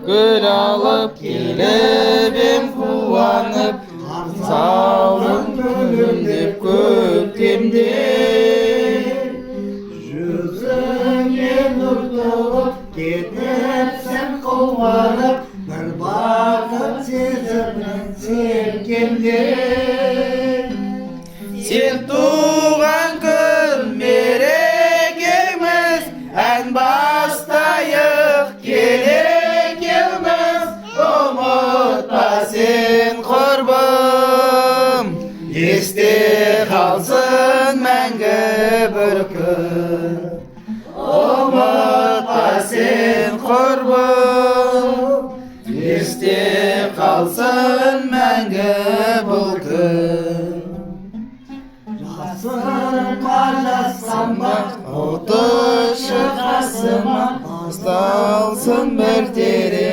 Гүл алып келіп ем қуанып, салдым күлімдеп көктемде. Жүзіңе нұр толып, кетіпсің қуанып, бір бақыт сезімін серкемде. Сен туған күн мерекеміз, ән бастайық келекеміз. Ұмытпа сен, құрбым, есте қалсын мәңгі бір күн. Ұмытпа сен, құрбым, есте қалсын мәңгі бұл күн. Жасырма, жасқанба. Отыршы қасыма, ұсталсын бір терең.